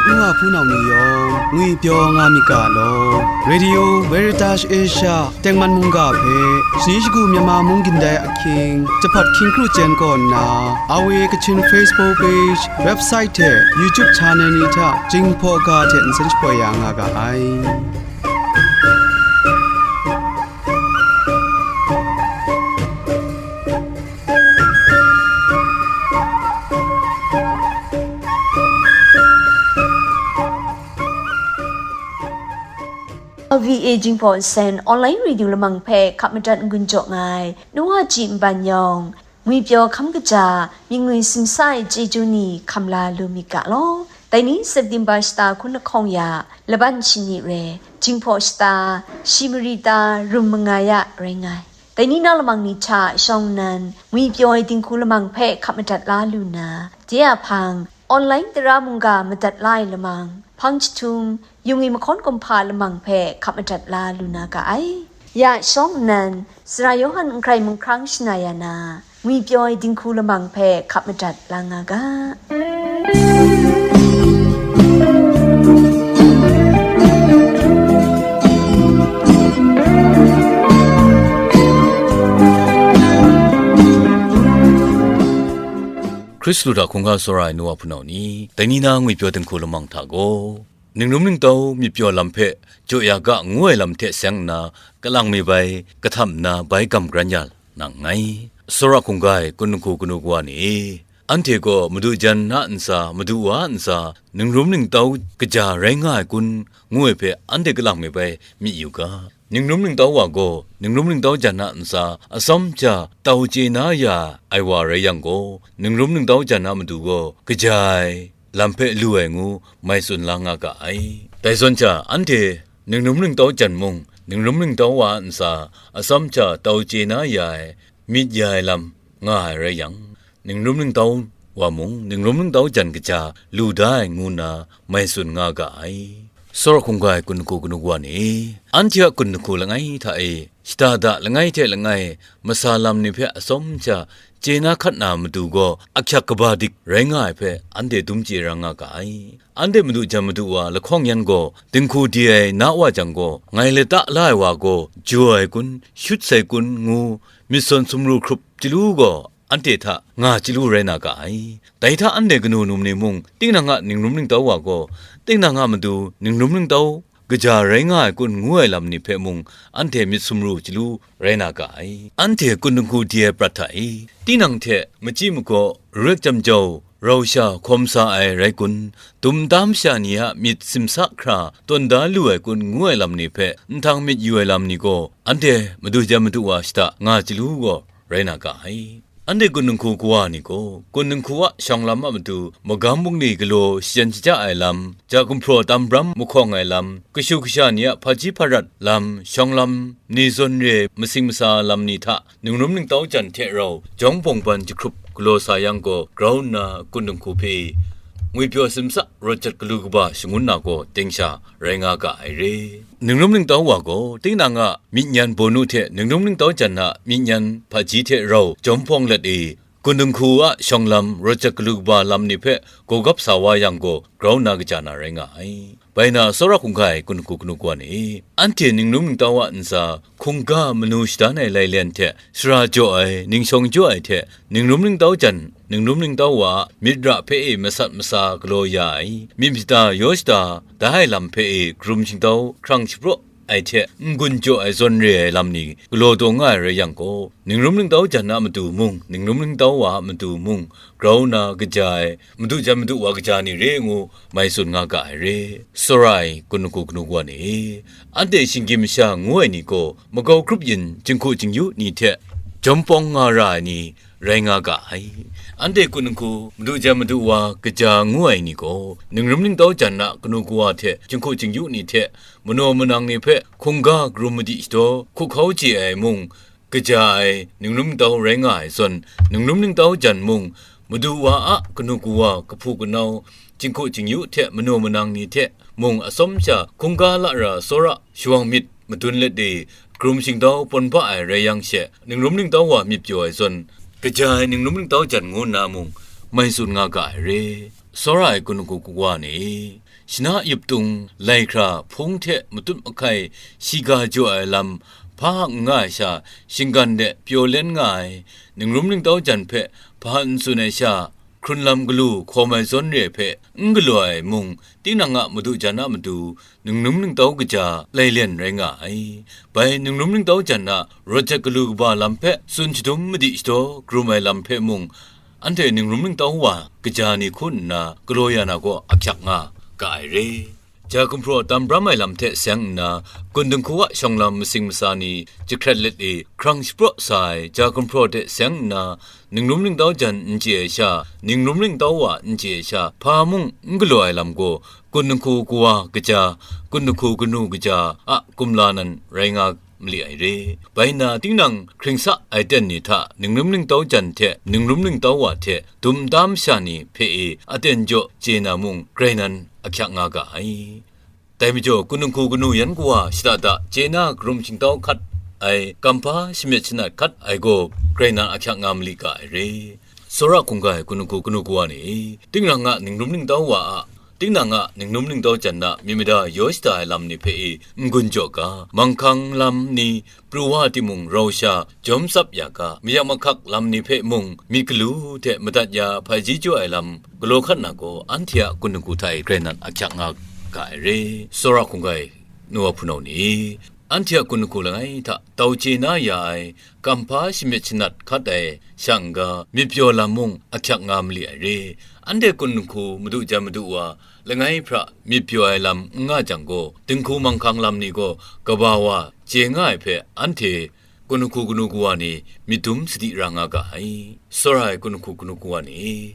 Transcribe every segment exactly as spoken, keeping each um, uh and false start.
Nwa hpunau ni yawng ngwipyaw nga myit ga law. Radio Veritas Asia tengman mungga hpe shani shagu Myanmar mung gindai ahkying, jahpawt hkying kru chyen kaw nna, R V A Kachin Facebook page, website hte YouTube channel ni hta Jinghpaw ga hte nsen shapoi ya nga ga ai. V A Jinghpaw Nsen online radio lamang hpe hkap madat n-gun jaw nga ai, Nuwa Ji Nban yawng, ngwipyaw hkam kaja, myit ngwi simsa ai chyeju ni hkam la lu myit ga law. Dai ni September shata hkun lahkawng ya, laban shani re, Jinghpaw shata, shi mari ta, rum manga ya rai nga ai. Dai ni na lamang ni hta shawng nnan, ngwipyaw ai dinghku lamang hpe hkap madat la lu na, de a hpang, online tara mungga madat la ai lamang, hpang jahtum, yung i mahkawn kumhpa lamang hpe hkap madat la lu na ga ai. Ya shawng nnan, Sara Yawhan n hkrai mung hkrang shana ya na, ngwipyaw ai dinghku lamang hpe hkap madat la nga ga. Hkristu hta hkungga tsawra ai nu wa hpunau ni, dai ni na ngwipyaw dinghku lamang hta gaw, ningrum ningtau myit pyaw lam hpe jaw ya ga ngu ai lam hte seng nna, kalang mi bai, kahtam nna bai gam garan ya nang nngai. Tsawra hkungga ai kun dinghku kanu kawa ni e, anhte gaw madu jan na ntsa, madu wa a ntsa, ningrum ningtau kaja rai nga ai kun, ngu ai hpe anhte kalang mi bai myit yu ga. Ningrum ningtau wa gaw, ningrum ningtau jan a ntsa, atsawm ja tau chye na ya ai wa rai yang gaw, ningrum ningtau jan a matu gaw, kaja ai lam hpe lu ai ngu mai tsun la nga ga ai. Dai zawn hta, anhte ningrum ningtau jan mung, ningrum ningtau wa a ntsa, atsawm ja tau chye na ya ai, myit ya ai lam nga ai rai yang, ningrum ningtau wa mung, ningrum ningtau jan kaja lu da ai ngu nna mai tsun nga ga ai. Tsawra hkungga ai kun dinghku kanu kawa ni, anhte a kun dinghku langai hta e, shada da langai hte langai, masa lam ni hpe atsawm ja, chye na hkat na matu gaw, ahkyak kaba dik rai nga ai hpe, anhte dum chye ra nga ga ai. Anhte madu jan madu wa lahkawng yan gaw, dinghku di ai na wa jang gaw, ngai lata la ai wa gaw, jaw ai kun, shut sai kun ngu, myit sawn sumru hkrup chyalu gaw, anhte hta nga chyalu rai na ga ai. Dai hta anhte kanu num ni mung, tinang a ningrum ningtau wa gaw, tinang a matu ningrum ningtau kaja rai nga ai kun ngu ai lam ni hpe mung, anhte myit sumru chyalu rai na ga ai. Anhte kun dinghku di ai prat hta e, tinang hte machyi magaw, rek jam jau, rau sha hkawm sa ai rai kun, dum nta masha ni a myit simsa hkra tawn da lu ai kun ngu ai lam ni hpe nhtang myit yu ai lam ni gaw, anhte madu jan madu wa shada nga chyalu gaw, rai na ga ai. Anhte kun dinghku kawa ni gaw, kun dinghku a shawng lam a matu, magam bungli galaw shajan shaja ai lam, ja gumhpraw tam bram mahkawng ai lam, kashu kasha ni a hpaji hparat lam, shawng lam ni zawn re masing masa lam ni hta, ningrum ningtau jan hte rau, jawng bawng ban jahkrup galaw sa yang gaw, grau nna kun dinghku hpe, ngwipyaw simsa rawt jat galu kaba shangun na gaw, ting sha rai nga ga ai re. Ningrum ningtau wa gaw, tinang a myit nyan bawnu hte ningrum ningtau jan a myit nyan hpaji hte rau jawm hpawng let e, kun dinghku a shawng lam, rawt jat galu kaba lam ni hpe gawgap sa wa yang gaw, grau nna kaja na rai nga ai. Bai na, tsawra hkungga ai kun dinghku kanu kawa ni, anhte ningrum ningtau a ntsa, hkungga manu shadan ai lailen hte, sara jaw ai, ningshawng jaw ai hte, ningrum ningtau jan, ningrum ningtau wa a myit ra hpe e masat masa galaw ya ai, myit mashada yaw shada da ai lam hpe e karum shingtau hkrang shapraw ai hte n-gun jaw ai zawn re ai lam ni galaw taw nga ai rai yang gaw, ningrum ningtau jan a matu mung, ningrum ningtau wa a matu mung, grau nna kaja ai, madu jan madu wa kaja ni re ngu mai tsun nga ga ai re. Tsawra ai kun dinghku kanu kawa ni, anhte shinggyim masha ngu ai ni gaw, magau hkrup yin, jinghku jingyu ni hte jawm pawng nga ra ai ni, rai nga ga ai. Anhte kun dinghku, madu jan madu wa kaja ngu ai ni gaw, ningrum ningtau jan a kanu kawa hte jinghku jingyu ni hte, manaw manang ni hpe hkungga karum madi shadaw hkuhkau chye ai mung, kaja ai ningrum ningtau rai nga ai zawn, ningrum ningtau jan mung, madu wa a kanu kawa, kahpu kanau, jinghku jingyu hte manaw manang ni hte mung atsawm sha hkungga lara tsawra shawang myit madun let e, karum shingtau pawn ba ai rai yang she, ningrum ningtau wa myit pyaw ai zawn, kaja ai ningrum ningtau jan ngu nna mung mai tsun nga ga ai re. Tsawra ai kun dinghku kawa ni, shana yup tung, lai hkra, hpung hte matut mahkai shiga jaw ai lam hpa n nga ai sha, shinggan de pyaw len nga ai, ningrum ningtau jan hpe hpa n tsun ai sha, hkrun lam galu hkawm ai zawn re ai hpe n galaw ai mung, tinang a madu jan a matu, ningrum ningtau kaja lailen rai nga ai. Bai ningrum ningtau jan a rawt jat galu kaba lam hpe tsun shadum madi shadaw karum ai lam hpe mung, anhte ningrum ningtau wa kaja ni hku nna galaw ya na gaw ahkyak nga ga ai re. Ja gumhpraw tam bram ai lam hte seng nna, kun dinghku a shawng lam masing masa ni jahkrat let e hkrang shapraw sa ai ja gumhpraw hte seng nna, ningrum ningtau jan n chye ai sha, ningrum ningtau wa n chye ai sha, hpa mung n galaw ai lam gaw, kun dinghku kawa kaja, kun dinghku kanu kaja a kumla nan rai nga mali ai re. Bai nna, tinang hkring sa ai ten ni hta ningrum ningtau jan hte ningrum ningtau wa hte dum tam sha ni hpe e aten jaw chye na mung, grai nan ahkyak nga ga ai. Dai majaw, kun dinghku kanu yan kawa shada da chye na karum shingtau hkat ai, kamhpa shamyet shanat hkat ai gaw, grai nan ahkyak nga mali ga ai re. Tsawra hkungga ai kun dinghku kanu kawa ni, tinang a ningrum ningtau wa a, tinang a ningrum ningtau jan a myit mada yaw shada ai lam ni hpe e n-gun jaw ga, manghkang lam ni pru wa timung rau sha jawm tsap ya ga, mayak mahkak lam ni hpe mung myit galu hte madat ya hpaji jaw ai lam galaw hkat na gaw, anhte a kun dinghku hta e grai nan ahkyak nga ga ai re. Tsawra hkungga ai nu wa hpunau ni, anhte a kun dinghku langai hta tau chye na ya ai, kamhpa shamyet shanat hkat ai, shang ga, myit pyaw lam mung ahkyak nga mali ai re. Anhte kun dinghku madu jan madu wa, langai hpra myit pyaw ai lam n nga jang gaw, dinghku manghkang lam ni gaw kaba wa chye nga ai hpe, anhte kun dinghku kanu kawa ni myit dum sadi ra nga ga ai. Tsawra ai kun dinghku kanu kawa ni,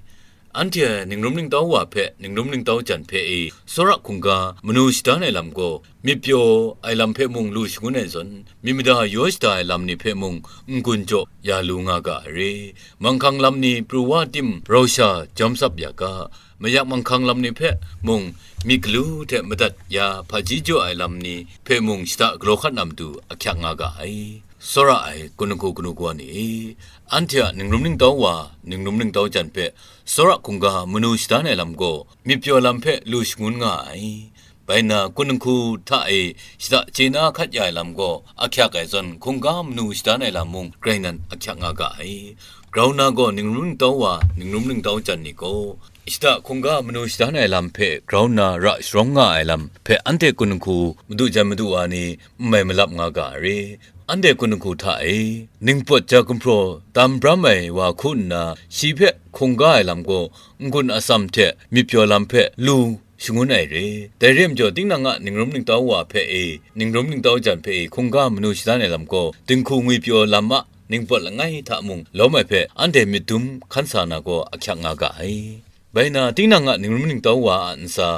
anhte ningrum ningtau wa hpe, ningrum ningtau jan hpe e tsawra hkungga manu shadan ai lam gaw, myit pyaw ai lam hpe mung lu shangun ai zawn, myit mada yaw shada ai lam ni hpe mung n-gun jaw ya lu nga ga ai re. Manghkang lam ni pru wa tim rau sha jawm tsap ya ga, mayak manghkang lam ni hpe mung myit galu hte madat ya hpaji jaw ai lam ni hpe mung shada galaw hkat na matu ahkyak nga ga ai. Tsawra ai kun dinghku kanu kawa ni, anhte a ningrum ningtau wa, ningrum ningtau jan hpe tsawra hkungga manu shadan ai lam gaw, myit pyaw lam hpe lu shangun nga ai. Bai nna, kun dinghku hta e shada chye na hkat ya ai lam gaw ahkyak ai zawn, hkungga manu shadan ai lam mung grai nan ahkyak nga ga ai. Grau na gaw ningrum ningtau wa, ningrum ningtau jan ni gaw, shada hkungga manu shadan ai lam hpe grau nna ra sharawng nga ai lam hpe anhte kun dinghku madu jan madu wa ni n mai malap nga ga ai re. Anhte kun dinghku hta e, ningpawt ja gumhpraw tam bram ai wa hku nna, shi hpe hkungga ai lam gaw n-gun atsam hte myit pyaw lam hpe lu shangun ai re. Dai re majaw, tinang a ningrum ningtau wa hpe e, ningrum ningtau jan hpe e hkungga manu shadan ai lam gaw, dinghku ngwipyaw lam a ningpawt langai hta mung lawm ai hpe anhte myit dum hkan sa na gaw ahkyak nga ga ai. Bai na, tinang a ningrum ningtau wa a ntsa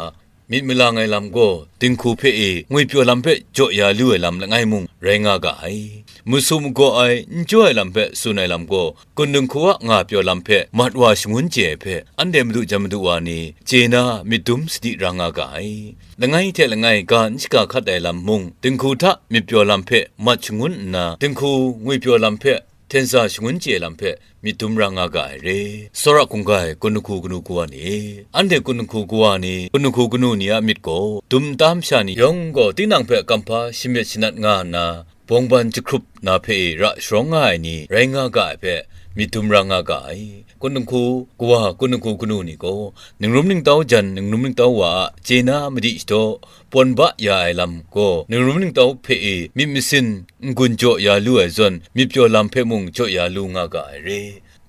myit malang ai lam gaw, dinghku hpe e ngwipyaw lam hpe jaw ya lu ai lam langai mung rai nga ga ai. Masu magaw ai, n chyaw ai lam hpe tsun ai lam gaw, kun dinghku a nga pyaw lam hpe mat wa shangun chye ai hpe, anhte madu jan madu wa ni chye na myit dum sadi ra nga ga ai. Langai hte langai ga n shaga hkat ai lam mung, dinghku hta myit pyaw lam hpe mat shangun nna, dinghku ngwipyaw lam hpe hten sa shangun chye ai lam hpe myit dum ra nga ga ai re. Tsawra hkungga ai kun dinghku kanu kawa ni, anhte kun dinghku kawa ni, kun dinghku kanu ni a myit gaw, dum tam sha ni yawng gaw tinang hpe kamhpa shamyet shanat nga nna, bawngban jahkrup na hpe e ra sharawng nga ai ni rai nga ga ai hpe myit dum ra nga ga ai. Kun dinghku kawa, kun dinghku kanu ni gaw, ningrum ningtau jan, ningrum ningtau wa a chye na madi shadaw, pawn ba ya ai lam gaw, ningrum ningtau hpe e myit masin n-gun jaw ya lu ai zawn, myit pyaw lam hpe mung jaw ya lu nga ga ai re.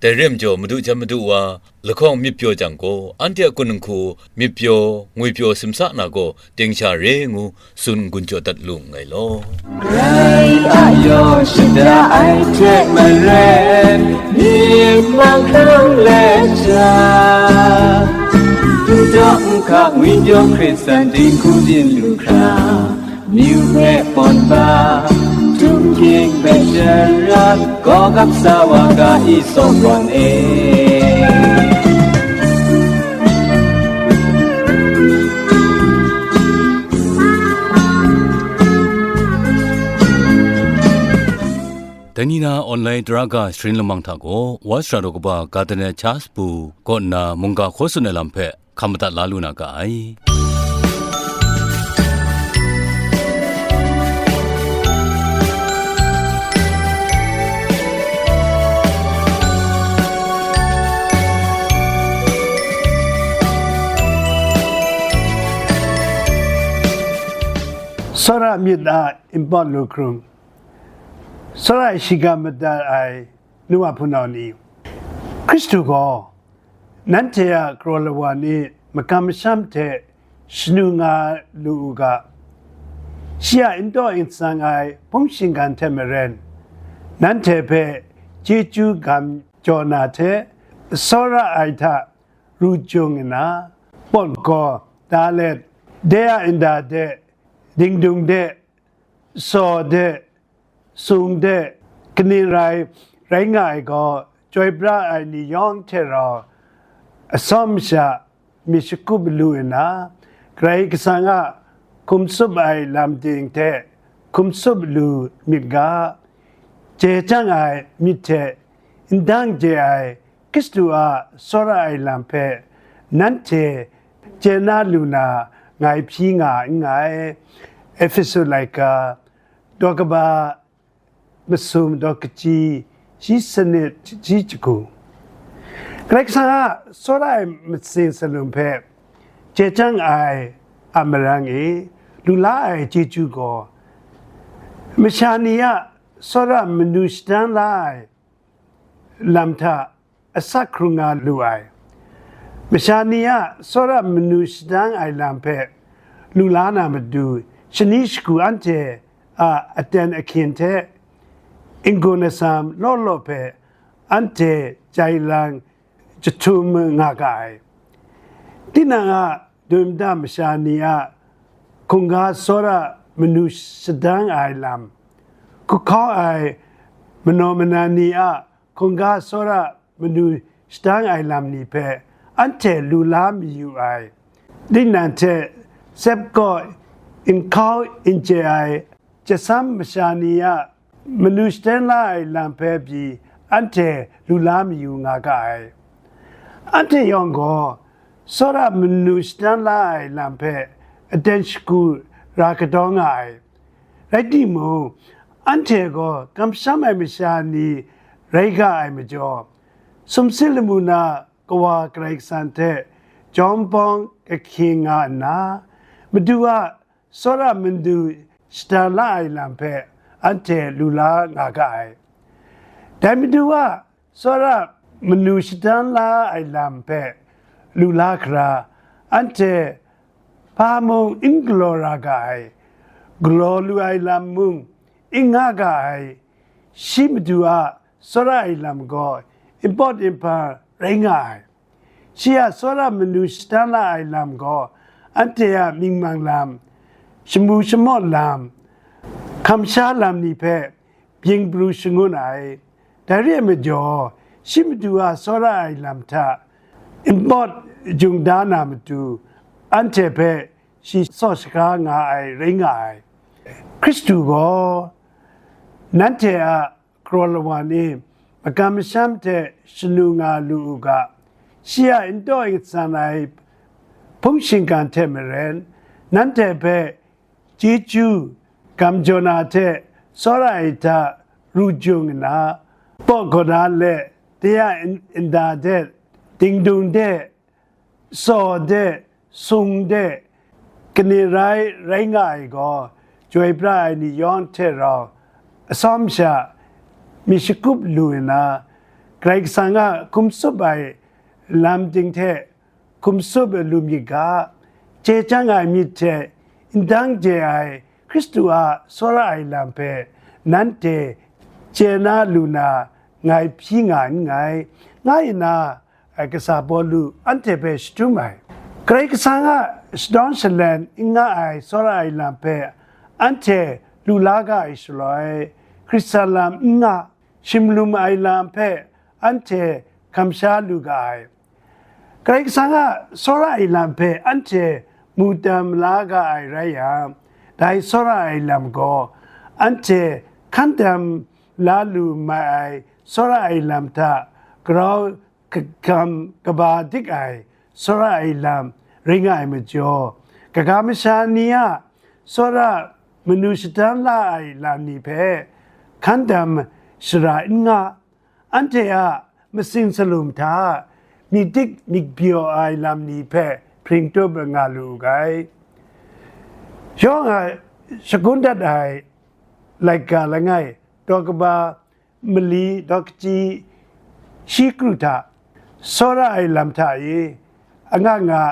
Dai re majaw, madu jan madu wa lahkawng myit pyaw jang gaw, anhte a kun dinghku myit pyaw, ngwipyaw simsa na gaw, ting sha re ngu tsun n-gun jaw dat lu nngai law. Grai a yaw shada ai hte maren, myit manghkang let jang, n daw n hka ngwipyaw Hkristan dinghku byin lu hkra, myu hpe pawn ba, htum hkying hpe sharat, gaw gap sa wa ga i, Sawpon e. Dai ni na online tara ga sharin lamang hta gaw, West Radio kaba Gardner Charles Pu kaw nna mungga hkaw tsun ai lam hpe hkam madat la lu na ga ai. Tsawra myit a npawt lu hkrung, tsawra ai shingkang madat ai nu wa hpunau ni, Hkristu gaw nanhte a kraw lawa ni makam masham hte shanu nga lu u ga, shi a n taw n tsang ai hpung shingkang hte maren, nanhte hpe chyeju gam jaw na hte, tsawra ai hta ru jung nna, pawt gaw da let, de a nda de, dingdung de, saw de, sung de, kaning rai rai nga ai gaw, chyoi pra ai ni yawng hte rau atsawm sha myit shakup lu nna, Karai Kasang a hkum tsup ai lam ting hte hkum tsup lu myit ga, chye chyang ai myit hte n dang chye ai Hkristu a tsawra ai lam hpe nanhte chye na lu na ngai hpyi nga nngai. Ehpesu laika, daw kaba masum, daw kaji, shi sanit, shi jahku. Karai Kasang a tsawra ai matsing salum hpe chye chyang ai a marang e, lu la ai chyeju gaw, masha ni a tsawra manu shadan la ai lam hta asak hkrung nga lu ai. Masha ni a tsawra manu shadang ai lam hpe lu la na matu, shani shagu anhte a aten ahkyen hte n-gun atsam law law hpe anhte jai lang jahtum nga ga ai. Tinang a dum da masha ni a hkungga tsawra manu shadang ai lam, hkuhkau ai manaw manan ni a hkungga tsawra manu shadang ai lam ni hpe anhte lu la mayu ai. Tinang hte sep kaw nhkau n chye ai jasam masha ni a manu shadan la ai lam hpe pyi anhte lu la mayu nga ga ai. Anhte yawng gaw tsawra manu shadan la ai lam hpe aten shagu ra kadaw nga ai. Rai timung, anhte gaw kamsham ai masha ni rai ga ai majaw, sumsing lamu na Kawa Karai Kasang hte jawm bawng kahkying nga nna, Madu a tsawra manu shadang la ai lam hpe anhte lu la nga ga ai. Dai Madu a tsawra manu shadang la ai lam hpe lu la hkra, anhte hpa mung n galaw ra ga ai, galaw lu ai lam mung n nga ga ai, shi Madu a tsawra ai lam gaw npawt nhpang rai nga ai. Shi a tsawra manu shadang la ai lam gaw, anhte a mying mang lam, shamu shamawt lam, hkam sha lam ni hpe byin pru shangun ai. Dai re ai majaw, shi Madu a tsawra ai lam hta npawt jung da na matu, anhte hpe shi tsaw shaga nga ai rai nga ai. Hkristu gaw nanhte a kraw lawa ni makam masham hte shanu nga lu u ga, shi a n taw n tsan ai hpung shingkang hte maren, nanhte hpe chyeju gam jaw na hte tsawra ai hta ru jung nna, paw gaw na let, de a n- nda de, dingdung de, saw de, sung de, kaning rai rai nga ai gaw, chyoi pra ai ni yawng hte rau atsawm sha myit shakup lu nna, Karai Kasang a hkum tsup ai lam ting hte hkum tsup lu myit ga, chye chyang ai myit hte n dang chye ai Hkristu a tsawra ai lam hpe nanhte chye na lu na ngai hpyi nga nngai, nga nna, ai kasa Pawlu anhte hpe shadum ai. Karai Kasang a shadawng shalem n nga ai tsawra ai lam hpe anhte lu la ga ai shaloi, Hkristan lam n nga, shimlum ai lam hpe anhte hkam sha lu ga ai. Karai Kasang a tsawra ai lam hpe anhte mu tam la ga ai rai yang, dai tsawra ai lam gaw anhte hkan tam la lu mai ai tsawra ai lam hta grau kagam kaba dik ai tsawra ai lam rai nga ai majaw, kaga masha ni a tsawra manu shadang la ai lam ni hpe hkan tam shara n nga, anhte a matsing salum hta myit dik myit byaw ai lam ni hpe hpring tup nga lu u ga. Yawng a shagun dat ai laika langai, daw kaba mali, daw kachyi shi kru hta, tsawra ai lam hta e anga nga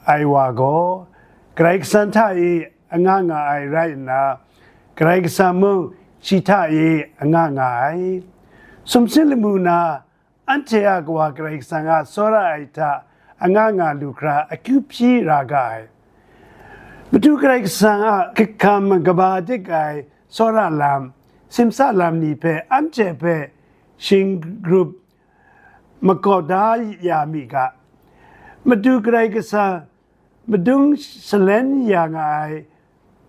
ai wa gaw, Karai Kasang hta e anga nga ai rai nna, Karai Kasang mung shi hta e anga nga ai. Sumsing lamu na anhte a Kawa Karai Kasang a tsawra ai hta anga nga lu hkra akyu hpyi ra ga ai. Madu Karai Kasang a kahkam kaba dik ai tsawra lam, simsa lam ni hpe anhte hpe shingrup makau da ya mi ga. Madu Karai Kasang madung salen ya nga ai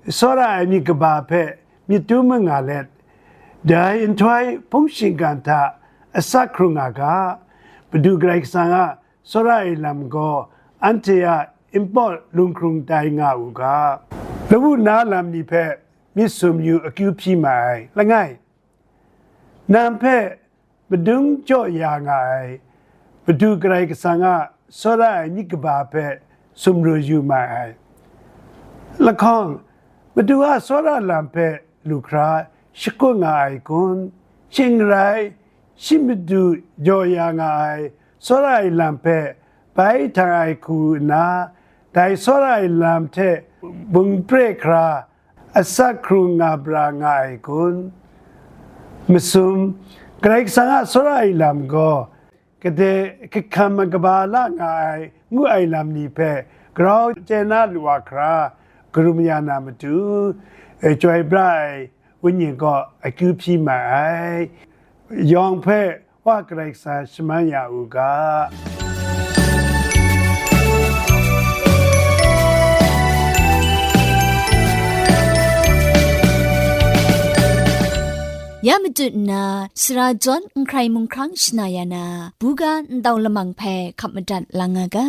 tsawra ai myit kaba hpe myit dum nga let, dai nhtoi hpung shinggan hta asak hkrung nga ga. Madu Karai Kasang a tsawra ai lam gaw anhte a npawt lunghkrung tai nga u ga. Lawu na lam ni hpe myit sum yu akyu hpyi ma ai langai, nang hpe madung jaw ya nga ai Madu Karai Kasang a tsawra ai myit kaba hpe sumru yu ma ai. Lahkawng, Madu a tsawra lam hpe lu hkra shakut nga ai kun? Shing n rai, shi Madu jaw ya nga ai tsawra ai lam hpe bai htang ai hku nna, dai tsawra ai lam hte bung pre hkra asak hkrung nga bra nga ai kun? Masum, Karai Kasang a tsawra ai lam gaw, gade kahkam kaba la nga ai, ngu ai lam ni hpe grau chye na lu a hkra, karum ya na matu, e, chyoi bra ai wenyi kaw akyu hpyi ma ai. Yawng hpe Wa Karai Kasang shaman ya u ga. Ya matut nna, sara jawn n hkrai mung hkrang shana ya na, buga ntau lamang hpe hkap madat lang nga ga.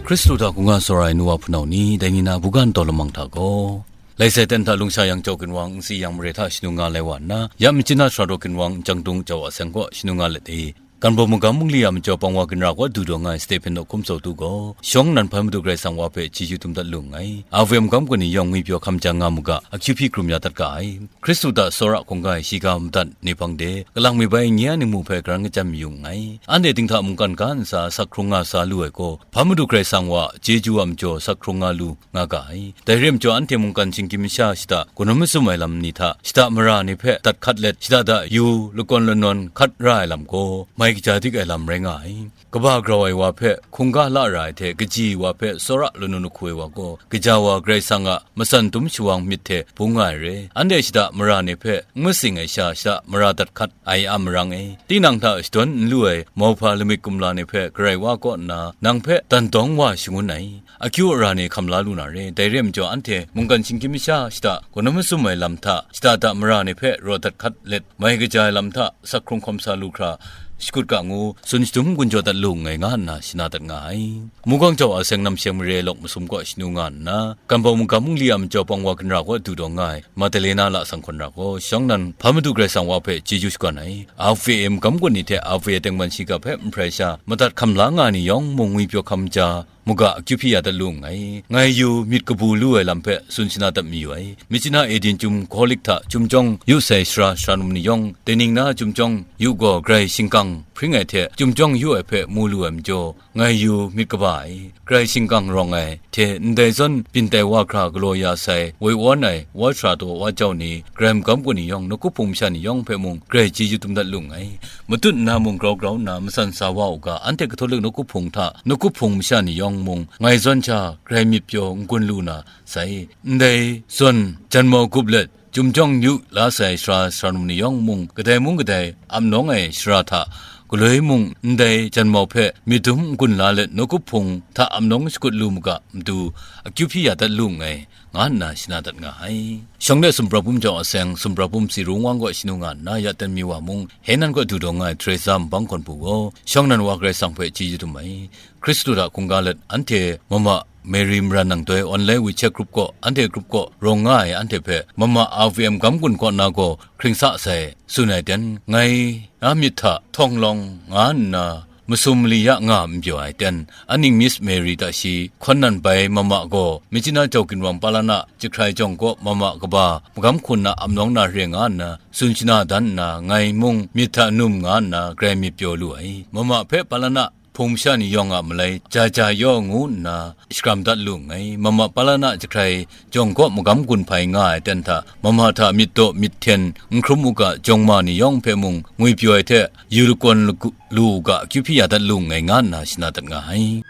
Hkristu hta hkungga tsawra ai nu wa hpunau ni, dai ni na buga ntau lamang hta gaw, Laisai ten hta lungsha yang jau ginwang, nsi yang mare hta shanu nga lai wa nna, ya machyin a sara daw ginwang, nchyang dung jau a seng kaw shanu nga let e. Kan baw magam mungli a majaw pang wa ginra kaw du daw nga ai Stephen nawk hkum tsawtu gaw, shawng nnan hpai Madu Karai Kasang wa hpe chyeju dum dat lu nngai. A V M magam kaw ni yawng ngwi pyaw hkam jang nga mu ga, akyu hpyi hkrum ya dat ga ai. Hkristu hta tsawra hkungga ai shiga madat ni hpang de, kalang mi bai nye a ningmu hpe karan kachyan mayu nngai. Anhte dinghta mungkan ga ntsa sak hkrung nga sa lu ai gaw, hpa Madu Karai Kasang wa chyeju a majaw sak hkrung nga lu nga ga ai. Dai re ai majaw, anhte mungkan shinggyim masha shada, kanawn masum ai lam ni hta, shada mara ni hpe dat hkat let, shada da yu lakawn lanawn hkat ra ai lam gaw, mai kaja dik ai lam rai nga ai. Kaba grau ai wa hpe hkungga la ra ai hte, kaji wa hpe tsawra lanu lahku ai wa gaw, gaja wa Karai Kasang a matsan dum shawang myit hte bung nga ai re. Anhte shada mara ni hpe n matsing ai sha, shada mara dat hkat ai a marang e. Tinang hta shadawn n lu ai mauhpa lamik kumla ni hpe Karai wa kaw nna, nang hpe dan dawng wa shangun ai. Akyu ara ni hkam la lu na re, dai re ai majaw, anhte mungkan shinggyim masha shada, kanawn masum ai lam hta, shada da mara ni hpe raw dat hkat let, mai kaja ai lam hta sak hkrung hkawm sa lu hkra, shakut ga ngu, tsun shadum gun jaw dat lu nngai, nga nna shana dat nga ai. Mungkan jau a seng namsheng mare lawk masum kaw shanu nga nna, kan baw magam mungli a majaw pang wa ginra kaw du daw nga ai, Madalena la sanghkawn ra gaw, shawng nnan hpa Madu Karai Kasang wa hpe chyeju shakawn ai. A V M magam kaw ni hte A V M tengman shiga hpe nhprai sha, madat hkam la nga ai ni yawng mung ngwi pyaw hkam ja, mu ga, akyu hpyi ya dat lu nngai. Ngai yu myit kabu lu ai lam hpe tsun shana dat mayu ai. Machyin a Eden chyum Kawlik hta chyum jawng yu sai sara sara num ni yawng, dai ning na chyum jawng yu gaw Karai shingkang hpring ai hte chyum jawng yu ai hpe mu lu ai majaw, ngai yu myit kaba ai, Karai shingkang rawng ai hte ndai zawn byin tai wa hkra galaw ya sai, woi wan ai wa sara taw wa jau ni, Karai magam kaw ni yawng, nawku hpung masha ni yawng hpe mung Karai chyeju dum dat lu nngai. Matut nna mung grau grau nna matsan sa wa u ga, anhte Katolik nawku hpung hta nawku hpung masha ni yawng mung, ngai zawn sha Karai myit pyaw n gun lu na sai. Ndai zawn janmau gup let, chyum jawng yu la sai sara sara num ni yawng mung, kadai mung kadai ap nawng ai sara hta galoi mung, ndai janmau hpe myit dum n gun la let, nawku hpung hta ap nawng shakut lu mu ga, matu akyu hpyi ya dat lu nngai, nga nna shana dat nga ai. Shawng de sumprabum jau a seng, sumprabum si rung wang gaw shanu nga nna, ya ten mi wa mung, Henan kaw du daw nga ai Teresa nbang hkawn hpu gaw, shawng nnan wa Karai Kasang hpe chyeju dum ai. Hkristu hta hkungga let, anhte mama Mary Maran nang doi online WeChat group kaw, anhte group kaw rawng nga ai anhte hpe mama R V M gam gun kaw na gaw hkring sa sai, tsun ai ten, ngai a myit hta htawng lawng nga nna, masum mali ya nga n pyaw ai ten, aning Miss Mary ta shi hkawn nan bai mama gaw, Myitkyina Jawk Ginwang Palana Jahkrai jawng kaw mama kaba magam hku na ap nawng na re nga nna, tsun shana dan nna, ngai mung myit hta num nga nna, grai myit pyaw lu ai. Mama hpe Palana hpung masha ni yawng a malai ja ja yaw ngu nna, shakram dat lu nngai. Mama Palana Jahkrai jawng kaw magam gun hpai nga ai ten hta, mama hta myit daw myit hten n hkrum u ga, jawng ma ni yawng hpe mung ngwipyaw ai hte, yu lakawn lagu-, lu u ga, akyu hpyi ya dat lu nngai, nga nna shana dat nga ai.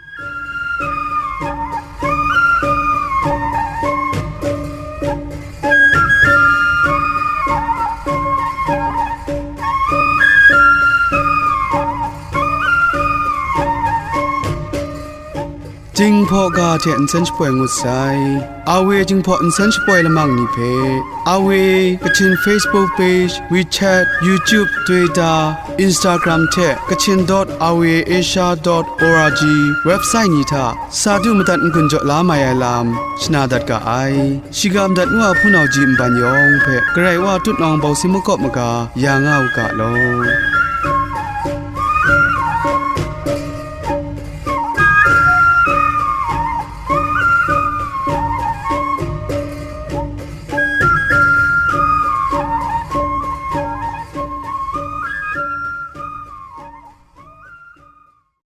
Jinghpaw ga hte nsen shapoi ngut sai. A W Jinghpaw nsen shapoi lamang ni hpe, A W Kachin Facebook page, WeChat, YouTube, Twitter, Instagram hte Kachin dot R V A Asia dot O R G website ni hta sa du madat n-gun jaw la mai ai lam shana dat ga ai. Shiga madat ngu a hpunau ji nban yawng hpe Karai Wa tutnawng bawsing makawp maga ya nga u ga law.